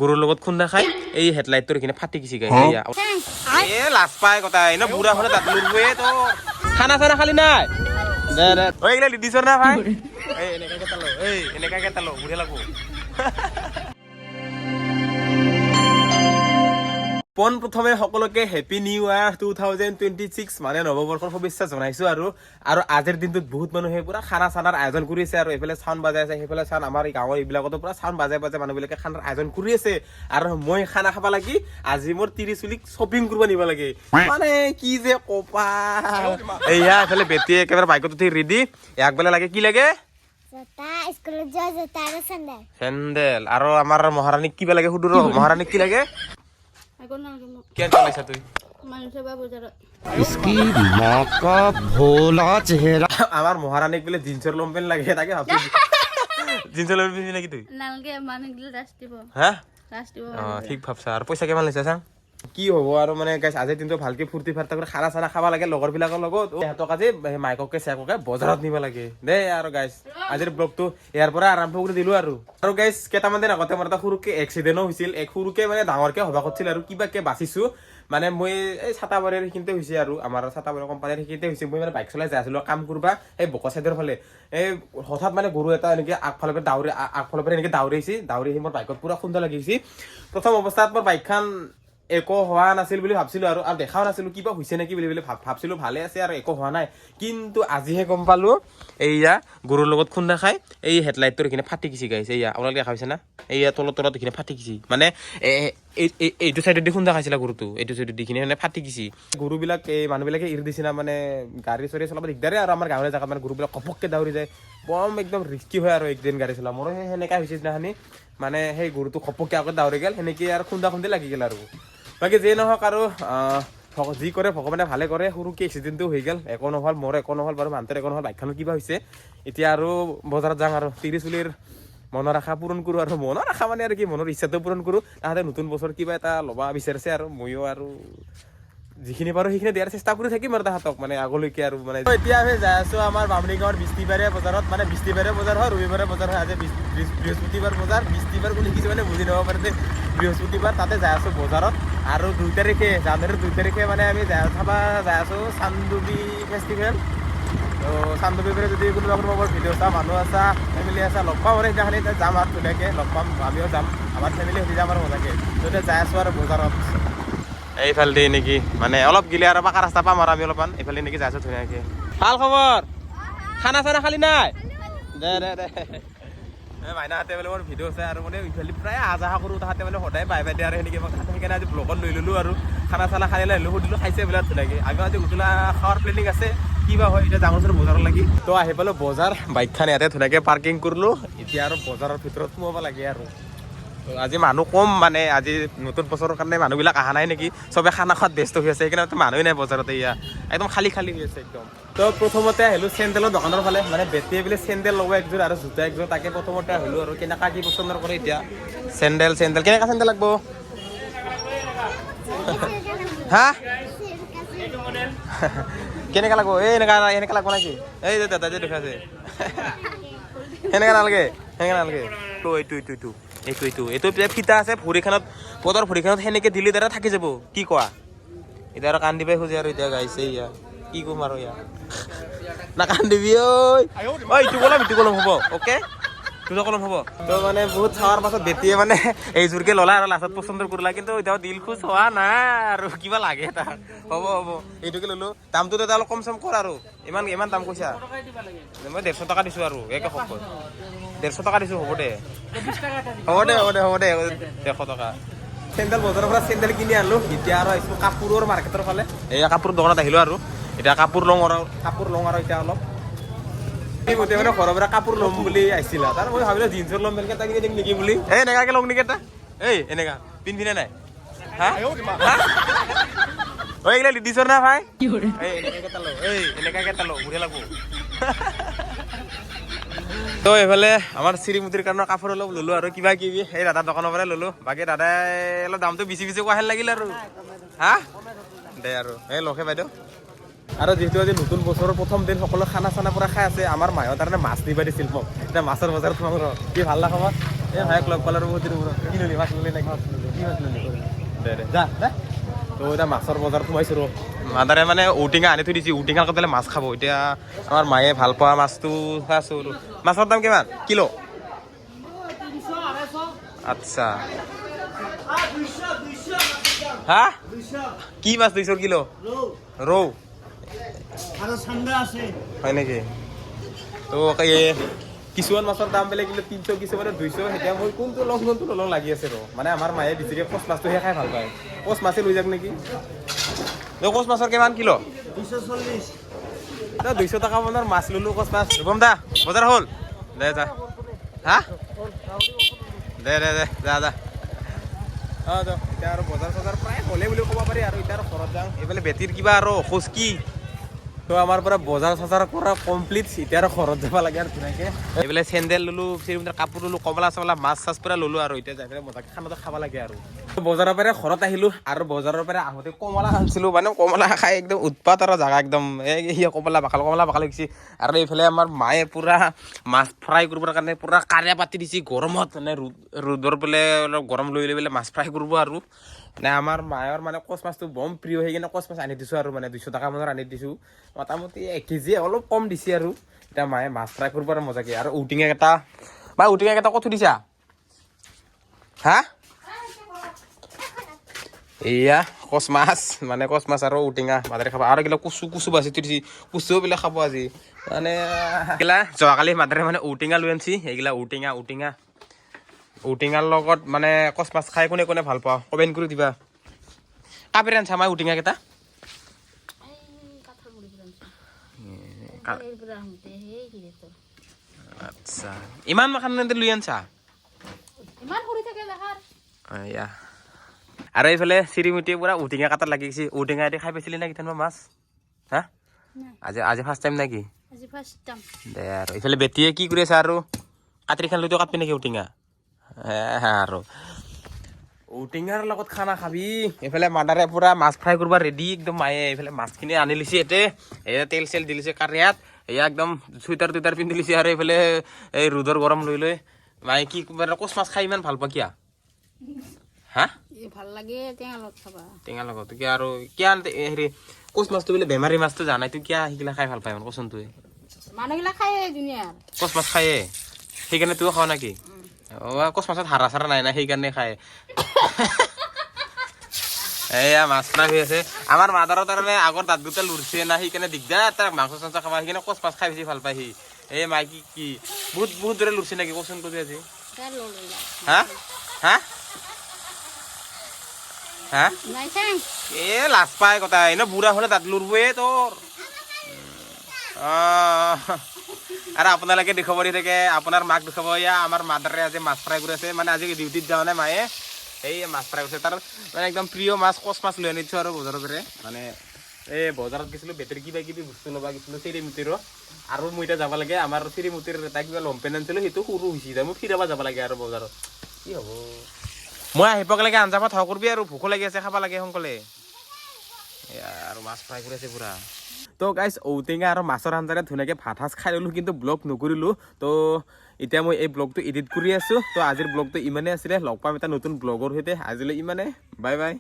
গৰুৰ লগত খুন্দা খাই এই হেডলাইটটোৰ এইখিনি ফাটি গেছি গাইছ। এয়া এ লাজ পাই কথা এনে বুঢ়া হ'লে তাত লুৰবে তো। খানা চানা খালি নাই? দে দে, ঐ এইগিলা লিডিছৰ না ভাই? এই এনেকাকে তালো, এই এনেকাকে তালো, বঢ়িয়া লাগব। পোন প্ৰথমে সকলোকে হেপী নিউ ইয়াৰ 2026, মানে নৱবৰ্ষৰ শুভেচ্ছা জনাইছো। আৰু আৰু আজিৰ দিনটোত বহুত মানুহে পুৰা খানা চানাৰ আয়োজন কৰি আছে আৰু এইফালে চাউণ্ড বাজাই আছে, সেইফালে চাউণ্ড, আমাৰ এই গাঁৱৰ এইবিলাকতো পুৰা চাউণ্ড বাজাই বাজাই মানুহবিলাকে খানাৰ আয়োজন কৰি আছে। আৰু মই খানা খাব লাগি আজি মোৰ তিৰি চুলিক শ্বপিং কৰিব নিব লাগে, মানে কি যে কপাল। এইয়া এইফালে বেটিয়ে একেবাৰে বাইকত উঠি ৰেডি। ইয়াক বোলে লাগে, কি লাগে? জোতা, স্কুলত যোৱা জোতা আৰু চেণ্ডেল। চেণ্ডেল। আৰু আমাৰ মহাৰাণীক কিবা লাগে সুধো ৰ। মহাৰাণীক কি লাগে? একো নালাগে মোক। কেন চলাইছা তুই? মানুহ চাবা বজাৰত। इसकी माँ का भोला चेहरा। আমাৰ মহাৰাণীক বোলে জিন্সৰ লং পেণ্ট লাগে। তাকে ভাবছো, জিন্সৰ লং পেণ্ট পিন্ধি নেকি তুই? নালাগে, মানুহ গিলে লাজ দিব। হা? লাজ দিব। অ, ঠিক ভাবছা। আৰু পইচা কিমান লৈছা চাং কি হ'ব। আৰু মানে গাইছ, আজিৰ দিনটো ভালকে ফূৰ্তি ফাৰ্তা কৰি খানা চানা খাব লাগে লগৰবিলাকৰ লগত। সিহঁতক আজি মাইককে চেককে বজাৰত নিব লাগে দেই। আৰু গাইছ, আজিৰ ব্লগটো ইয়াৰ পৰা আৰম্ভ কৰি দিলো। আৰু আৰু গাইছ, কেইটামান দিন আগতে মোৰ এটা সৰুকে এক্সিডেণ্টো হৈছিল। এক সৰুকে মানে ডাঙৰকে হবা কৰিছিল আৰু কিবাকে বাচিছো। মানে মই এই চাতাবাৰীৰ সেইখিনিতে হৈছে আৰু আমাৰ চাতাবাৰী কোম্পানীৰ সেইখিনিতে হৈছে। মই মানে বাইক চলাই যাই আছিলো কাম কৰবা এই বোকা চাইডৰ ফালে। এই হঠাৎ মানে গৰু এটা এনেকে আগফালৰ পৰা দাউৰি, আগফালৰ পৰা এনেকে দাউৰি আহিছে, দাউৰি আহি মোৰ বাইকত পুৰা খুন্দা লাগিছে। প্ৰথম অৱস্থাত মোৰ বাইকখন একো হোৱা নাছিল বুলি ভাবছিলো আৰু আৰু দেখাও নাছিলো কিবা হৈছে নেকি বুলি বুলি ভাবছিলো ভালে আছে আৰু একো হোৱা নাই। কিন্তু আজিহে গম পালো, এইয়া গৰুৰ লগত খুন্দা খাই এই হেডলাইটটোৰ এইখিনি ফাটি গেছি গাইছ। এইয়া আপোনালোকে দেখা পাইছে না? এইয়া তলত তলত এইখিনি ফাটি গেছি। মানে এইটো চাইডেদি খুন্দা খাইছিলে গৰুটো, এইটো চাইডেদি এইখিনি মানে ফাটি গেছি। গৰুবিলাক এই মানুহবিলাকে এৰি দিছে না, মানে গাড়ী চাড়ী চলাব দিগদাৰে। আৰু আমাৰ গাঁৱলীয়া জেগাত মানে গৰুবিলাক ঘপককে দাউৰি যায়, বম একদম ৰিস্কি হয় আৰু একদিন গাড়ী চলা। মোৰো সেই সেনেকা হৈছে সিদিনাখনি, মানে সেই গৰুটো ঘপককে আগত দাউৰি গ'ল, সেনেকে আৰু খুন্দা খুন্দি লাগি গ'ল। আৰু বাকী যিয়ে নহওক আৰু যি কৰে ভগৱানে ভালে কৰে। সৰুকে এক্সিডেণ্টটো হৈ গ'ল, একো নহ'ল, মোৰ একো নহ'ল বাৰু, মানুহটোৰ একো নহ'ল, বাইকখনো কিবা হৈছে। এতিয়া আৰু বজাৰত যাওঁ আৰু তিৰি চুলিৰ মনৰ আশা পূৰণ কৰোঁ। আৰু মনৰ আশা মানে আৰু কি, মনৰ ইচ্ছাটো পূৰণ কৰোঁ। তাহাঁতে নতুন বছৰ কিবা এটা ল'ব বিচাৰিছে আৰু ময়ো আৰু যিখিনি পাৰোঁ সেইখিনি দিয়াৰ চেষ্টা কৰি থাকিম আৰু তাহাঁতক মানে আগলৈকে। আৰু মানে এতিয়া আমি যাই আছো আমাৰ বামুণী গাঁৱৰ বৃহস্পতিবাৰে বজাৰত। মানে বৃহস্পতিবাৰে বজাৰ হয়, ৰবিবাৰে বজাৰ হয়। আজি বৃহস্পতিবাৰ বজাৰ। বৃহস্পতিবাৰ বুলি কিছুমানে বুজি নাপাব পাৰে যে বৃহস্পতিবাৰ তাতে যাই আছো বজাৰত। আৰু 2 তাৰিখে, জানুৱাৰীৰ 2 তাৰিখে মানে আমি যাই চাবা যাই আছো চান্দুবি ফেষ্টিভেল। তো চান্দুবি পৰা যদি কোনোবা কোনোবা মোৰ ভিডিঅ' চোৱা মানুহ আছা, ফেমিলি আছা, লগ পাম। আৰু সেইদিনাখনি তাত যাম আৰু ধুনীয়াকৈ লগ পাম, আমিও যাম, আমাৰ ফেমিলি সৈতে যাম আৰু মজাকৈ। তো এতিয়া যাই আছো আৰু বজাৰত এইফালে দি নেকি, মানে অলপ গিলে আৰু পাকা ৰাস্তা পাম আৰু আমি অলপমান এইফালে নেকি যাই আছো ধুনীয়াকে। ভাল খবৰ? খানা চানা খালি নাই? দে দে দে। এই মাইনাহঁতে বোলে মোৰ ভিডিঅ' চাই আৰু মানে ইফালে প্ৰায় আহা যাহা কৰোঁ, তাহাঁতে মানে সদায় বাই বাই দিয়ে আৰু সেনেকে মই সেইকাৰণে আজি ব্লগত লৈ ল'লো। আৰু খানা চানা খাই আহিলোঁ, সুধিলোঁ খাইছে বোলে ধুনীয়াকে। আমি আজি গধূলা খোৱাৰ প্লেনিং আছে, কিবা হয় এতিয়া। ডাঙৰ ওচৰত বজাৰত লাগি তো আহি পালোঁ বজাৰ। বাইকখন ইয়াতে ধুনীয়াকে পাৰ্কিং কৰিলোঁ। এতিয়া আৰু বজাৰৰ ভিতৰত সোমাব লাগে। আৰু তো আজি মানুহ কম, মানে আজি নতুন বছৰৰ কাৰণে মানুহবিলাক অহা নাই নেকি, চবে খানা খোৱাত ব্যস্ত হৈ আছে, সেইকাৰণে মানুহেই নাই বজাৰতে। ইয়া একদম খালী খালী হৈ আছে একদম। তো প্ৰথমতে আহিলোঁ চেণ্ডেলৰ দোকানৰ ফালে, মানে বেটিয়ে বোলে চেণ্ডেল ল'ব একযোৰ আৰু জোতা একযোৰ। তাকে প্ৰথমতে আহিলোঁ আৰু কেনেকুৱা কি পচন্দ কৰে এতিয়া। চেণ্ডেল চেণ্ডেল কেনেকুৱা চেণ্ডেল লাগব? হা, কেনেকা লাগব? এই এনেকা এনেকা লাগব নেকি? এই যে দাদা যে দেখাইছে, সেনেকা নালাগে, সেনেকা নালাগে। তো এইটো এইটো এইটো এইটো এইটো এইটো এতিয়া ফিটা আছে ভৰিখনত, পদৰ ভৰিখনত সেনেকে দিলে দাদা থাকি যাব। কি কোৱা? এতিয়া আৰু কান্দিবাই খোজে আৰু এতিয়া গাইছে। ইয়া কি ক'ম আৰু, ইয়া নাকান্দিবি ঐ। ঐ, ইটো কলম, ইটো কলম হ'ব, অ'কে, দুটা কলম হ'ব। তো মানে বহুত চাৱাৰ পাছত বেটিয়ে মানে এইযোৰকে ল'লা আৰু লাষ্টত পচন্দ কৰিলা, কিন্তু এতিয়া দিল খুচ হোৱা নাই আৰু কিবা লাগে তাৰ। হ'ব হ'ব, এইটোকে ল'লো। দামটো দাদা অলপ কম চম কৰ আৰু, ইমান ইমান দাম কৈছা। মই 150 টকা দিছো আৰু একে শব্দ 150 টকা দিছো। হ'ব দে, হ'ব দে, হ'ব দে, হ'ব দে, 150 টকা। চেণ্ডেল বজাৰৰ পৰা চেণ্ডেল কিনি আনিলো। এতিয়া আৰু আহিছো কাপোৰৰ মাৰ্কেটৰ ফালে। এই কাপোৰ দোকানত আহিলো আৰু এতিয়া কাপোৰ লওঁ আৰু কাপোৰ লওঁ আৰু এতিয়া অলপ। এই গোটেই মানে ঘৰৰ পৰা কাপোৰ ল'ম বুলি আহিছিলা, তাৰ মই ভাবিলো জিন্সৰ ল'ম এটা কিনি দিম নেকি বুলি। এই এনেকাকে ল'ম নেকি এটা? এই এনেকা পিন্ধিনে নাই? হা হা? ঐ, এইগিলা লিডিছৰ না ভাই? এই এনেকাকে এটা লওঁ, এই এনেকাকে এটা লওঁ, বঢ়িয়া লাগব। তো এইফালে আমাৰ শ্ৰীমতীৰ কাৰণে কাপোৰ অলপ ল'লো আৰু কিবা কিবি এই দাদাৰ দোকানৰ পৰাই ল'লো। বাকী দাদাই অলপ দামটো বেছি বেছি কোৱা হেন লাগিল আৰু। হা, দে আৰু এই লখে বাইদেউ। আৰু যিহেতু আজি নতুন বছৰৰ প্ৰথম দিন, সকলো খানা চানা পুৰা খাই আছে। আমাৰ মায়ে তাৰমানে মাছ নিব দিছিল মোক, এতিয়া মাছৰ বজাৰত সোমাম ৰ। কি ভাল না খবৰ? এই ভাইক লগ পালোঁ আৰু বহুত দিনৰ মূৰত। কি ল'লি? মাছ ল'লি নেকি? কি মাছ ল'লি? দে দে, যা দে। তো এতিয়া মাছৰ বজাৰত সোমাইছোঁ ৰ। মাদাৰে মানে ঔটেঙা আনি থৈ দিছে, ঔটেঙাৰ কাটিলে মাছ খাব। এতিয়া আমাৰ মায়ে ভাল পোৱা মাছটো চাইছোঁ আৰু। মাছৰ দাম কিমান কিলো? আচ্ছা, হা, কি মাছ 200 কিলো? ৰৌ হয় নেকি? তো এই কিছুমান মাছৰ দাম বেলেগ, কিলো 300, কিছুমানৰ 200। এতিয়া মই কোনটো লওঁ কোনটো নলওঁ লাগি আছে ৰ। মানে আমাৰ মায়ে বেছিকৈ কচ মাছটোহে খাই ভাল পায়। কচ মাছে লৈ যাওক নেকি? কচ মাছৰ কিমান কিলো? 240। 200 টকা মানৰ মাছ ল'লো, কচ মাছ। ৰূপম দা, বজাৰ হ'ল? দে যা। হা, দে দে দে, যা যা। অঁ, এতিয়া আৰু বজাৰ চজাৰ প্ৰায় হ'লে বুলি ক'ব পাৰি আৰু। এতিয়া আৰু ঘৰত যাওঁ। এইফালে বেটিৰ কিবা আৰু অসুখ কি। তো আমাৰ পৰা বজাৰ চজাৰ কৰা কমপ্লিট, এতিয়া আৰু ঘৰত যাব লাগে আৰু ধুনীয়াকৈ। এইফালে চেণ্ডেল ল'লো, চিৰিমুটাৰ কাপোৰ ল'লো, কমলা চমলা, মাছ চাছ পুৰা ল'লো আৰু এতিয়া যাই পেলাই মজাকে খানাটো খাব লাগে আৰু। বজাৰৰ পৰা ঘৰত আহিলোঁ আৰু বজাৰৰ পৰা আহোঁতে কমলা আনিছিলোঁ। মানে কমলা খাই একদম উৎপাত আৰু জাগা একদম এই কমলা বাকাল, কমলা বাকাল গৈছে। আৰু এইফালে আমাৰ মায়ে পূৰা মাছ ফ্ৰাই কৰিবৰ কাৰণে পূৰা কাৰিয়া পাতি দিছে গৰমত, মানে ৰ'দৰ বোলে অলপ গৰম লৈ লৈ পেলাই মাছ ফ্ৰাই কৰিব আৰু। মানে আমাৰ মায়ৰ মানে কচ মাছটো বম প্ৰিয়, সেইকাৰণে কচ মাছ আনি দিছোঁ আৰু মানে 200 টকা মানৰ আনি দিছোঁ, মোটামুটি 1 কেজি অলপ কম দিছে আৰু। এতিয়া মায়ে মাছ ফ্ৰাই কৰিব আৰু মজাকে। আৰু ঔটেঙা কেইটা বা ঔটেঙা কেইটা ক'ত থৈ দিছা? হা, এয়া কচ মাছ, মানে কচ মাছ আৰু ঔটেঙা মাদাৰে খাব। আৰু এইগিলা কচু, কচু বাছি থৈ দিছি, কচুবিলাক খাব আজি। মানে এইগিলা যোৱাকালি মাদাৰে মানে ঔটেঙা লৈ আনিছি। এইগিলা ঔটেঙা, ঔটেঙা, ঔটেঙাৰ লগত মানে কচ মাছ খাই কোনে কোনে ভাল পাওঁ কমেণ্ট কৰি দিবা। কাপেৰে আনছা আমাৰ ঔটেঙা কেইটা? এই কাঠৰ গুৰি পৰা আনিছোঁ। পৰা আহোঁতে সেই কিৰেতো। আচ্ছা, ইমান মাখান লৈ আনছা? ইমান সৰু থাকে দেখাৰ। এয়া আৰু এইফালে চিৰিমুটি পুৰা ঔটেঙা কাটাত লাগি গৈছে। ঔটেঙা এদি খাই পাইছিলি না কেতিয়াবা মাছ? হা? নাই। আজি ফাৰ্ষ্ট টাইম নেকি? আজি ফাৰ্ষ্ট টাইম। দে আৰু এইফালে বেটিয়ে কি কৰি আছে? আৰু কাটৰিখন লৈতো কাটবি নেকি ঔটেঙা? হে আৰু ঔটেঙাৰ লগত খানা খাবি। এইফালে মাদাৰে পুৰা মাছ ফ্ৰাই কৰিব ৰেডি একদম। মায়ে এইফালে মাছখিনি আনি লৈছে, ইয়াতে এয়া তেল চেল দি লৈছে কাৰিয়াত, এয়া একদম চুইটাৰ টুইটাৰ পিন্ধি লৈছে। আৰু এইফালে এই ৰ'দৰ গৰম লৈ লৈ মায়ে কি মানে কচ মাছ খাই ইমান ভাল পোৱা কিয়া? হা? ভাল লাগে, টেঙা লগত খাবা। টেঙাৰ লগত কিয় আৰু কিয় হেৰি কচ মাছটো বোলে বেমাৰী মাছটো জানাই তো, কিয় সেইগিলা খাই ভাল পায় মানে কচোন তুই? মানুহগিলা খায়ে ধুনীয়া। কচ মাছ খায়ে, সেইকাৰণে তুইও খাৱ নেকি? অ, কচ মাছত হাৰা চাৰা নাই না, সেইকাৰণে খায়। এয়া মাছ ফ্ৰাই হৈ আছে। আমাৰ মাদাৰৰ তাৰমানে আগৰ দাঁত দুটা লুৰছে না, সেইকাৰণে দিগদাৰ তাক মাংস চাংস খাব। সেইকাৰণে কচ মাছ খাই বেছি ভাল পায় সি। এই মাইকী কি বহুত বহুত জোৰে লুৰছে নেকি কচোন কবি আজি? হা হা হা। নাই চাং। এ লাজ পাই কথা এনে, বুঢ়া হ'লে দাঁত লুৰবয়ে তোৰ। আৰু আপোনালোকে দেখুৱাব দি থাকে, আপোনাৰ মাক দেখুৱাব। এয়া আমাৰ মাদাৰে আজি মাছ ফ্ৰাই কৰি আছে। মানে আজি ডিউটিত যোৱা নাই মায়ে, এই মাছ ফ্ৰাই কৰিছে। তাৰ মানে একদম প্ৰিয় মাছ কচ মাছ লৈ আনিছোঁ আৰু বজাৰৰ পৰা। মানে এই বজাৰত গৈছিলোঁ, বেটেৰী কিবা কিবি বস্তু ল'ব গৈছিলোঁ চিৰিমুটিৰো। আৰু মই এতিয়া যাব লাগে, আমাৰ চিৰিমুটিৰ এটা কিবা লংপেণ্ট আনিছিলোঁ, সেইটো সৰু হৈছে, এতিয়া মই ফিৰাব যাব লাগে আৰু বজাৰত। কি হ'ব, মই আহিব লাগে, আঞ্জা ভাত কৰিবি আৰু ভোকো লাগি আছে, খাব লাগে সোনকালে। এয়া আৰু মাছ ফ্ৰাই কৰি আছে পুৰা। তো গাইছ, ঔটেঙা আৰু মাছৰ আঞ্জাৰে ধুনীয়াকৈ ভাত সাজ খাই ল'লোঁ, কিন্তু ব্লগ নকৰিলোঁ। তো এতিয়া মই এই ব্লগটো এডিট কৰি আছোঁ। তো আজিৰ ব্লগটো ইমানেই আছিলে। লগ পাম এটা নতুন ব্লগৰ সৈতে। আজিলৈ ইমানে, বাই বাই।